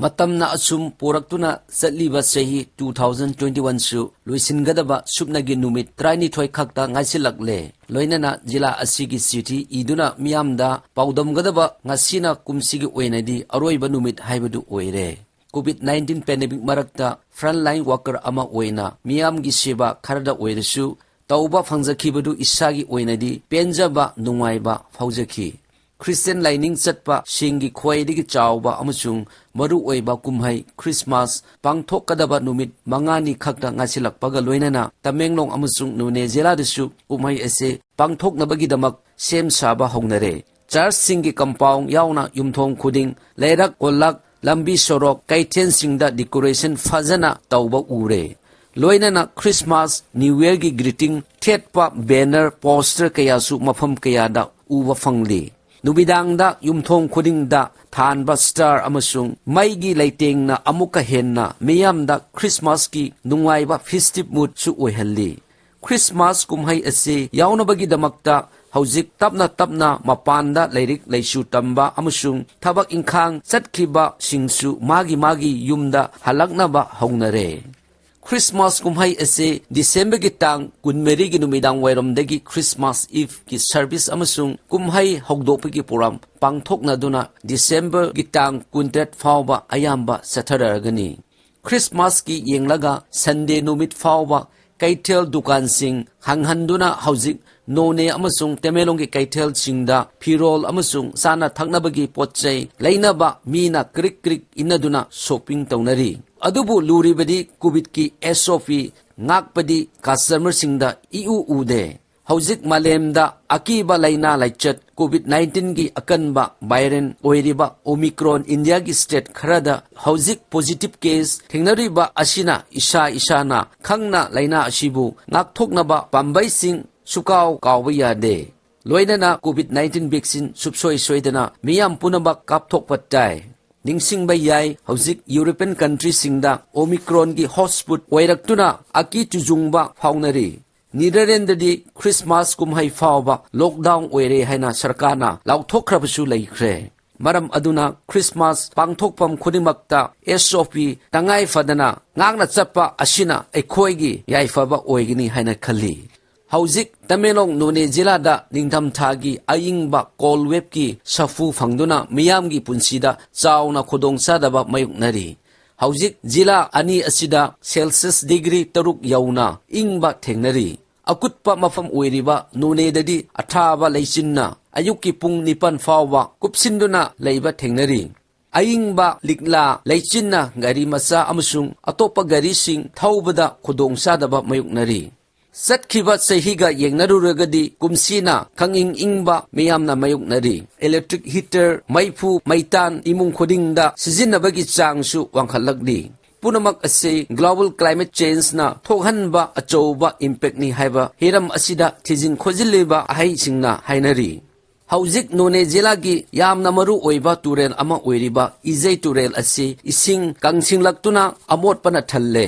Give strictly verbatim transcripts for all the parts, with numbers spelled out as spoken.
ꯃꯇꯝꯅ ꯑꯁꯨꯝ ꯄꯨꯔꯛꯇꯨꯅ ꯆꯠꯂꯤꯕ ꯆꯍꯤ two thousand twenty-one ꯁꯨ ꯂꯣꯏꯁꯤꯟꯒꯗꯕ ꯁꯨꯞꯅꯒꯤ ꯅꯨꯃꯤꯠ ꯇꯔꯥꯅꯤꯊꯣꯏ ꯈꯛꯇ ꯉꯥꯏꯁꯤꯜꯂꯛꯂꯦ꯫ ꯂꯣꯏꯅꯅ ꯖꯤꯂꯥ ꯑꯁꯤꯒꯤ ꯆꯤꯊꯤ ꯏꯗꯨꯅ ꯃꯤꯌꯥꯝꯗ ꯄꯥꯎꯗꯝꯒꯗꯕ ꯉꯁꯤꯅ ꯀꯨꯝꯁꯤꯒꯤ ꯑꯣꯏꯅꯗꯤ ꯑꯔꯣꯏꯕ ꯅꯨꯃꯤꯠ ꯍꯥꯏꯕꯗꯨ ꯑꯣꯏꯔꯦ꯫ COVID nineteen pandemic ꯃꯔꯛꯇ frontline worker ꯑꯃ ꯑꯣꯏꯅ ꯃꯤꯌꯥꯝꯒꯤ ꯁꯦꯕꯥ ꯈꯔꯗ ꯑꯣꯏꯔꯁꯨ ꯇꯧꯕ ꯐꯪꯖꯈꯤꯕꯗꯨ ꯏꯁꯥꯒꯤ ꯑꯣꯏꯅꯗꯤ ꯄꯦꯟꯖꯕ, ꯅꯨꯡꯉꯥꯏꯕ ꯐꯥꯎꯖꯈꯤ꯫ ꯈ꯭ꯔꯤꯁꯇꯤꯌꯟ ꯂꯥꯏꯅꯤꯡ ꯆꯠꯄ ꯁꯤꯡꯒꯤ ꯈ꯭ꯋꯥꯏꯗꯒꯤ ꯆꯥꯎꯕ ꯑꯃꯁꯨꯡ ꯃꯔꯨꯑꯣꯏꯕ ꯀꯨꯝꯍꯩ ꯈ꯭ꯔꯤꯁꯃꯥꯁ ꯄꯥꯡꯊꯣꯛꯀꯗꯕ ꯅꯨꯃꯤꯠ ꯃꯉꯥꯅꯤ ꯈꯛꯇ ꯉꯥꯏꯁꯤꯜꯂꯛꯄꯒ ꯂꯣꯏꯅꯅ ꯇꯃꯦꯡꯂꯣꯡ ꯑꯃꯁꯨꯡ ꯅꯣꯅꯦ ꯖꯤꯂꯥꯗꯁꯨ ꯀꯨꯝꯍꯩ ꯑꯁꯤ ꯄꯥꯡꯊꯣꯛꯅꯕꯒꯤꯗꯃꯛ ꯁꯦꯝ ꯁꯥꯕ ꯍꯧꯅꯔꯦ꯫ ꯆꯔꯆꯁꯤꯡꯒꯤ compound ꯌꯥꯎꯅ ꯌꯨꯝꯊꯣꯡ ꯈꯨꯗꯤꯡ ꯂꯩꯔꯛ ꯀꯣꯜꯂꯛ, ꯂꯝꯕꯤ ꯁꯣꯔꯣꯛ, ꯀꯩꯊꯦꯜꯁꯤꯡꯗ decoration ꯐꯖꯅ ꯇꯧꯕ ꯎꯔꯦ꯫ ꯂꯣꯏꯅꯅ Christmas, New Yearꯒꯤ greeting ꯊꯦꯠꯄ banner, poster ꯀꯌꯥꯁꯨ ꯃꯐꯝ ꯀꯌꯥꯗ ꯎꯕ ꯐꯪꯂꯤ꯫ ꯅꯨꯃꯤꯗꯥꯡꯗ ꯌꯨꯝꯊꯣꯡ ꯈꯨꯗꯤꯡꯗ ꯊꯥꯟꯕ star ꯑꯃꯁꯨꯡ ꯃꯩꯒꯤ ꯂꯩꯇꯦꯡꯅ ꯑꯃꯨꯛꯀ ꯍꯦꯟꯅ ꯃꯤꯌꯥꯝꯗ Christmasꯀꯤ ꯅꯨꯡꯉꯥꯏꯕ festive moodꯁꯨ ꯑꯣꯏꯍꯜꯂꯤ꯫ Christmas ꯀꯨꯝꯍꯩ ꯑꯁꯤ ꯌꯥꯎꯅꯕꯒꯤꯗꯃꯛꯇ ꯍꯧꯖꯤꯛ ꯇꯞꯅ ꯇꯞꯅ ꯃꯄꯥꯟꯗ ꯂꯥꯏꯔꯤꯛ ꯂꯥꯏꯁꯨ ꯇꯝꯕ ꯑꯃꯁꯨꯡ ꯊꯕꯛ ꯏꯪꯈꯥꯡ ꯆꯠꯈꯤꯕꯁꯤꯡꯁꯨ ꯃꯥꯒꯤ ꯃꯥꯒꯤ ꯌꯨꯝꯗ ꯍꯜꯂꯛꯅꯕ ꯍꯧꯅꯔꯦ꯫ Christmas ꯀꯨꯝꯍꯩ ꯑꯁꯤ Decemberꯒꯤ ꯇꯥꯡ ꯀꯨꯟꯃꯔꯤꯒꯤ ꯅꯨꯃꯤꯗꯥꯡ ꯋꯥꯏꯔꯝꯗꯒꯤ Christmas Eveꯀꯤ service ꯑꯃꯁꯨꯡ ꯀꯨꯝꯍꯩ ꯍꯧꯗꯣꯛꯄꯒꯤ program ꯄꯥꯡꯊꯣꯛꯅꯗꯨꯅ Decemberꯒꯤ ꯇꯥꯡ ꯀꯨꯟꯇꯔꯦꯠ ꯐꯥꯎꯕ ꯑꯌꯥꯝꯕ ꯆꯠꯊꯔꯛꯑꯒꯅꯤ꯫ Christmasꯀꯤ ꯌꯦꯡꯂꯒ Sunday ꯅꯨꯃꯤꯠ ꯐꯥꯎꯕ ꯀꯩꯊꯦꯜ ꯗꯨꯀꯥꯟꯁꯤꯡ ꯍꯥꯡꯍꯟꯗꯨꯅ ꯍꯧꯖꯤꯛ ꯅꯣꯅꯦ ꯑꯃꯁꯨꯡ ꯇꯃꯦꯡꯂꯣꯡꯒꯤ ꯀꯩꯊꯦꯜꯁꯤꯡꯗ ꯐꯤꯔꯣꯜ ꯑꯃꯁꯨꯡ ꯆꯥꯅ ꯊꯛꯅꯕꯒꯤ ꯄꯣꯠ ꯆꯩ ꯂꯩꯅꯕ ꯃꯤꯅ ꯀ꯭ꯔꯤꯛ ꯀ꯭ꯔꯤꯛ ꯏꯟꯅꯗꯨꯅ shopping ꯇꯧꯅꯔꯤ꯫ ꯑꯗꯨꯕꯨ ꯂꯨꯔꯤꯕꯗꯤ COVIDꯀꯤ SOP ꯉꯥꯛꯄꯗꯤ customerꯁꯤꯡꯗ ꯏꯎ ꯎꯗꯦ꯫ ꯍꯧꯖꯤꯛ ꯃꯥꯂꯦꯝꯗ ꯑꯀꯤꯕ ꯂꯥꯏꯅꯥ ꯂꯥꯏꯆꯠ COVID nineteenꯒꯤ ꯑꯀꯟꯕ variant ꯑꯣꯏꯔꯤꯕ Omicron Indiaꯒꯤ state ꯈꯔꯗ ꯍꯧꯖꯤꯛ positive case ꯊꯦꯡꯅꯔꯤꯕ ꯑꯁꯤꯅ ꯏꯁꯥ ꯏꯁꯥꯅ ꯈꯪꯅ ꯂꯥꯏꯅꯥ ꯑꯁꯤꯕꯨ ꯉꯥꯛꯊꯣꯛꯅꯕ ꯄꯥꯝꯕꯩꯁꯤꯡ ꯁꯨꯀꯥꯎ ꯀꯥꯎꯕ ꯌꯥꯗꯦ꯫ ꯂꯣꯏꯅꯅ COVID nineteen vaccine ꯁꯨꯞꯁꯣꯏ ꯁꯣꯏꯗꯅ ꯃꯤꯌꯥꯝ ꯄꯨꯝꯅꯃꯛ ꯀꯥꯞꯊꯣꯛꯄ ꯇꯥꯏ꯫ ꯅꯤꯡꯁꯤꯡꯕ ꯌꯥꯏ, ꯍꯧꯖꯤꯛ European countryꯁꯤꯡꯗ Omicronꯒꯤ hotspot ꯑꯣꯏꯔꯛꯇꯨꯅ ꯑꯀꯤ ꯇꯨꯖꯨꯡꯕ ꯐꯥꯎꯅꯔꯤ꯫ ꯅꯦꯗꯔꯂꯦꯟꯗꯗꯤ Christmas ꯀꯨꯝꯍꯩ ꯐꯥꯎꯕ lockdown ꯑꯣꯏꯔꯦ ꯍꯥꯏꯅ ꯁꯔꯀꯥꯔꯅ ꯂꯥꯎꯊꯣꯛꯈ꯭ꯔꯕꯁꯨ ꯂꯩꯈ꯭ꯔꯦ꯫ ꯃꯔꯝ ꯑꯗꯨꯅ ꯈ꯭ꯔꯤꯁꯃꯥꯁ ꯄꯥꯡꯊꯣꯛꯐꯝ ꯈꯨꯗꯤꯡꯃꯛꯇ S O P ꯇꯉꯥꯏ ꯐꯗꯅ ꯉꯥꯛꯅ ꯆꯠꯄ ꯑꯁꯤꯅ ꯑꯩꯈꯣꯏꯒꯤ ꯌꯥꯏꯐꯕ ꯑꯣꯏꯒꯅꯤ ꯍꯥꯏꯅ ꯈꯜꯂꯤ꯫ ꯍꯧꯖꯤꯛ ꯇꯃꯦꯡꯂꯣꯡ ꯅꯣꯅꯦ ꯖꯤꯂꯥꯗ ꯅꯤꯡꯊꯝꯊꯥꯒꯤ ꯑꯏꯪꯕ cold waveꯀꯤ ꯁꯥꯐꯨ ꯐꯪꯗꯨꯅ ꯃꯤꯌꯥꯝꯒꯤ ꯄꯨꯟꯁꯤꯗ ꯆꯥꯎꯅ ꯈꯨꯗꯣꯡꯆꯥꯗꯕ ꯃꯥꯌꯣꯛꯅꯔꯤ꯫ ꯍꯧꯖꯤꯛ ꯖꯤꯂꯥ ꯑꯅꯤ ꯑꯁꯤꯗ Celsius ꯗꯤꯒ꯭ꯔꯤ ꯇꯔꯨꯛ ꯌꯧꯅ ꯏꯪꯕ ꯊꯦꯡꯅꯔꯤ꯫ ꯑꯀꯨꯠꯄ ꯃꯐꯝ ꯑꯣꯏꯔꯤꯕ ꯅꯣꯅꯦꯗꯗꯤ ꯑꯊꯥꯕ ꯂꯩꯆꯤꯟꯅ ꯑꯌꯨꯛꯀꯤ ꯄꯨꯡ ꯅꯤꯄꯥꯟ ꯐꯥꯎꯕ ꯀꯨꯞꯁꯤꯟꯗꯨꯅ ꯂꯩꯕ ꯊꯦꯡꯅꯔꯤ꯫ ꯑꯏꯪꯕ ꯂꯤꯛꯂꯥ ꯂꯩꯆꯤꯟꯅ ꯒꯥꯔꯤ ꯃꯆꯥ ꯑꯃꯁꯨꯡ ꯑꯇꯣꯞꯄ ꯒꯥꯔꯤꯁꯤꯡ ꯊꯧꯕꯗ ꯈꯨꯗꯣꯡꯆꯥꯗꯕ ꯃꯥꯌꯣꯛꯅꯔꯤ꯫ ꯆꯠꯈꯤꯕ ꯆꯍꯤꯒ ꯌꯦꯡꯅꯔꯨꯔꯒꯗꯤ ꯀꯨꯝꯁꯤꯅ ꯈꯪꯏꯪ ꯏꯪꯕ ꯃꯤꯌꯥꯝꯅ ꯃꯥꯌꯣꯛꯅꯔꯤ꯫ Electric heater, ꯃꯩꯐꯨ, ꯃꯩꯇꯥꯟ ꯏꯃꯨꯡ ꯈꯨꯗꯤꯡꯗ ꯁꯤꯖꯤꯟꯅꯕꯒꯤ ꯆꯥꯡꯁꯨ ꯋꯥꯡꯈꯠꯂꯛꯂꯤ꯫ ꯄꯨꯝꯅꯃꯛ ꯑꯁꯤ global climate changeꯅ ꯊꯣꯛꯍꯟꯕ ꯑꯆꯧꯕ impactꯅꯤ ꯍꯥꯏꯕ ꯍꯤꯔꯝ ꯑꯁꯤꯗ ꯊꯤꯖꯤꯟ ꯈꯣꯠꯆꯤꯜꯂꯤꯕ ꯑꯍꯩꯁꯤꯡꯅ ꯍꯥꯏꯅꯔꯤ꯫ ꯍꯧꯖꯤꯛ ꯅꯣꯅꯦ ꯖꯤꯂꯥꯒꯤ ꯌꯥꯝꯅ ꯃꯔꯨ ꯑꯣꯏꯕ ꯇꯨꯔꯦꯜ ꯑꯃ ꯑꯣꯏꯔꯤꯕ ꯏꯖꯩ ꯇꯨꯔꯦꯜ ꯑꯁꯤ ꯏꯁꯤꯡ ꯀꯪꯁꯤꯜꯂꯛꯇꯨꯅ ꯑꯃꯣꯠꯄꯅ ꯊꯜꯂꯦ꯫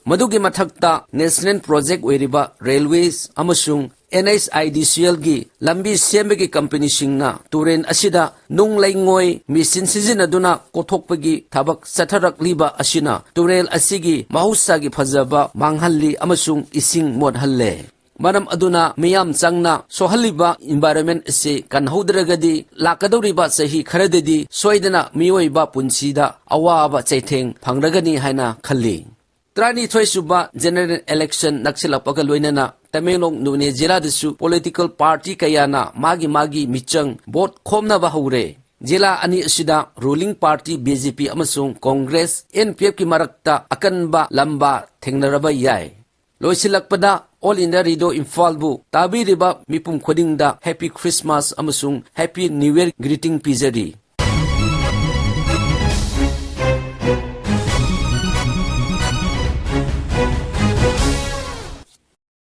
ꯃꯗꯨꯒꯤ ꯃꯊꯛꯇ national project ꯑꯣꯏꯔꯤꯕ railways ꯑꯃꯁꯨꯡ N H I D C Lꯒꯤ ꯂꯝꯕꯤ ꯁꯦꯝꯕꯒꯤ ꯀꯝꯄꯅꯤꯁꯤꯡꯅ ꯇꯨꯔꯦꯜ ꯑꯁꯤꯗ ꯅꯨꯡ ꯂꯩꯉꯣꯏ ꯃꯦꯆꯤꯟ ꯁꯤꯖꯤꯟꯅꯗꯨꯅ ꯀꯣꯊꯣꯛꯄꯒꯤ ꯊꯕꯛ ꯆꯠꯊꯔꯛꯂꯤꯕ ꯑꯁꯤꯅ ꯇꯨꯔꯦꯜ ꯑꯁꯤꯒꯤ ꯃꯍꯧꯁꯥꯒꯤ ꯐꯖꯕ ꯃꯥꯡꯍꯜꯂꯤ ꯑꯃꯁꯨꯡ ꯏꯁꯤꯡ ꯃꯣꯠꯍꯜꯂꯦ꯫ ꯃꯔꯝ ꯑꯗꯨꯅ ꯃꯤꯌꯥꯝ ꯆꯪꯅ ꯁꯣꯛꯍꯜꯂꯤꯕ environment ꯑꯁꯤ ꯀꯟꯍꯧꯗ꯭ꯔꯒꯗꯤ ꯂꯥꯛꯀꯗꯧꯔꯤꯕ ꯆꯍꯤ ꯈꯔꯗꯗꯤ ꯁꯣꯏꯗꯅ ꯃꯤꯑꯣꯏꯕ ꯄꯨꯟꯁꯤꯗ ꯑꯋꯥꯕ ꯆꯩꯊꯦꯡ ꯐꯪꯂꯒꯅꯤ ꯍꯥꯏꯅ ꯈꯜꯂꯤ꯫ ꯇꯔꯥꯅꯤꯊꯣꯏ ꯁꯨꯕ general election ꯅꯛꯁꯤꯜꯂꯛꯄꯒ ꯂꯣꯏꯅꯅ ꯇꯃꯦꯡꯂꯣꯡ ꯅꯣꯅꯦ ꯖꯤꯂꯥꯗꯁꯨ political party ꯀꯌꯥꯅ ꯃꯥꯒꯤ ꯃꯥꯒꯤ ꯃꯤꯆꯪ vote ꯈꯣꯝꯅꯕ ꯍꯧꯔꯦ꯫ ꯖꯤꯂꯥ ꯑꯅꯤ ꯑꯁꯤꯗ ruling party B J P ꯑꯃꯁꯨꯡ Congress, N P Fꯀꯤ ꯃꯔꯛꯇ ꯑꯀꯟꯕ ꯂꯝꯕꯥ ꯊꯦꯡꯅꯔꯕ ꯌꯥꯏ꯫ ꯂꯣꯏꯁꯤꯜꯂꯛꯄꯗ All India Radio ꯏꯝꯐꯥꯜꯕꯨ ꯇꯥꯕꯤꯔꯤꯕ ꯃꯤꯄꯨꯝ ꯈꯨꯗꯤꯡꯗ Happy Christmas ꯑꯃꯁꯨꯡ Happy New Year greeting ꯄꯤꯖꯔꯤ꯫